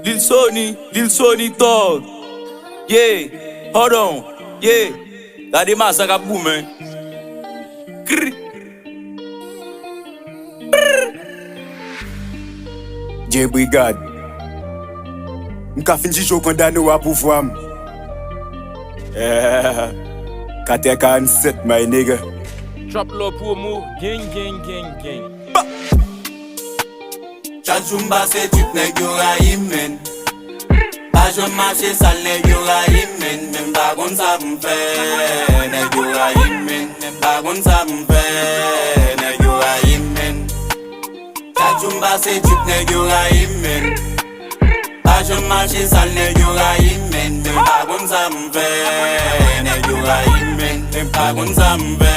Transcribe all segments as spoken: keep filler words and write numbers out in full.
Lil Sony, Lil Sony Thug. Yeah, hold on, yeah. Gade masak ap goumen. Krr. Prr. J Brigad. M ka fin jije w kondane w a pouvwa m. Eh, Kater karannsèt, my nigga. Trap Law Promo, gang, gang, gang, gang. Chak jou m pase trip, nèg yo rayi m, men. Pa janm mache sal, nèg yo rayi m, men. Men m pa konn sa pou m fè, nèg yo rayi m, men. Men m pa konn sa pou m fè, nèg yo rayi m, men. Chak jou m pase trip, nèg yo rayi m, men. Pa janm mache sal, nèg yo rayi m, men. Men m pa konn sa pou m fè, nèg yo rayi m, men. Men m pa konn sa pou m fè,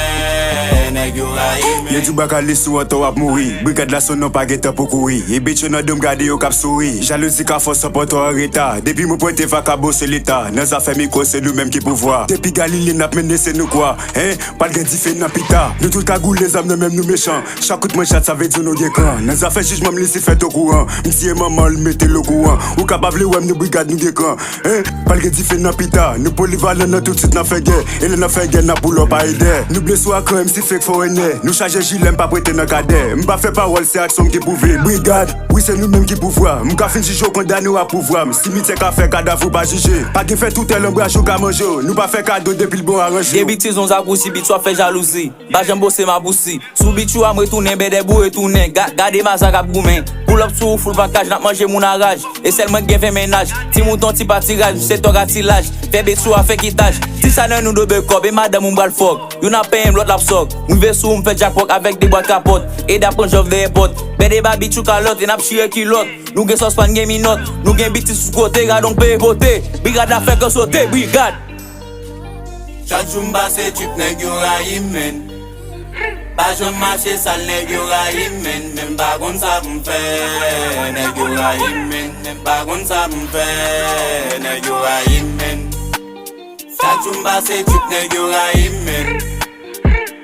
nèg yo rayi m, men. Yo di w baka li sou an tan w ap mouri. Brigad la sou non, pa gen tan pou kouri. E bitch yo nan do m, gade yo k ap souri. Jalouzi ka fè w sanpòte w an reta. Depi mwen pwente vakabon se leta. Nan zafè mikwo se nou menm ki pouvwa. Depi Galile n ap mennen se nou kwa. Hein? Pral gen dife nan pita. Nou tout kagoule, zam nan men nou mechan. Chak kout manchat sa vle di nou gen kran. Nan zafè jijman m Lisifè t okouran. M tiye manman l mete l okouran. Ou ka pa vle wè m, nou brigad nou gen kran. Hein? Pral gen dife nan pita. Nou polivalan nan tout sit n ap fè gè. E lè n ap fè gè n ap boule w pa edè. Nou ble sou akran M C fake foreigner. Nou chaje jilè m pa prete nan kadè. M pa fè pawòl se aksyon m ki pwouve. Brigad, wi se nou menm ki pouvwa. M ka fin jije w kondane w a pouvwa m. Simityè ka fè kadav ou pa jije. Pa gen fè toutè lanbraj ou ka manje w. Nou pa fè kado depi l bon aranje w. Gen bitizon zakousi, bitch w ap fè jalouzi. Pa janm bose m ap bousi. Sou bitch ou a m retounen, bèdè boure tounen. Ga- gade masak ap goumen. Pull up sou ou full package, n ap manje moun a raj. E sèl mwen k gen ven mennaj. Ti mouton, ti patiraj, m se tòg a ti laj. Fè bitch ou a fè kitaj. Di sa nan nou dobe kòb, e madanm ou m pral fòk. Youn ap penyen m, lòt l ap sòk. M rive sou ou, m fè jackpot avèk de bwat kapòt. E dap pran jòf dèyè pòt. Bèdè ba bitch ou kalòt, e n ap chire kilòt. Nou gen sòs, pa n gen minòt. Nou gen bitis sou kote, gadon peye pote. Brigad la fè kò sote, brigad. Chak jou m pase trip, nèg yo rayi m, men. Pa janm mache sal, nèg yo rayi m, men. Men m pa konn sa pou m fè, nèg yo rayi m, men. Men m pa konn sa pou m fè, nèg yo rayi m, men. Chak jou m pase trip, nèg yo rayi m, men.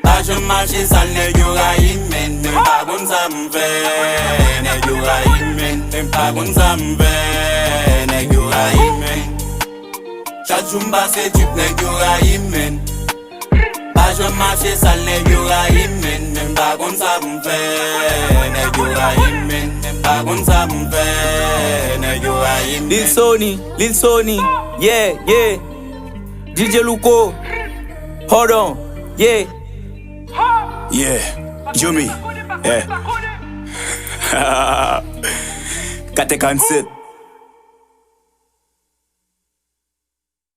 Pa janm mache sal, nèg yo rayi m, men. Men m pa konn sa pou m fè, nèg yo rayi m, men. Men m pa konn sa pou m fè, nèg yo rayi m, men. Chak jou m pase trip, nèg yo rayi m, men. Pa janm mache sal, nèg yo rayi m, men. Men m pa konn sa pou m fè, nèg yo rayi m, men. Men m pa konn sa pou m fè, nèg yo rayi m, men. Lil Sony, Lil Sony, yeah, yeah. D J Louko, hold on, yeah. Yeah, Jumi, yeah. Kater karannsèt.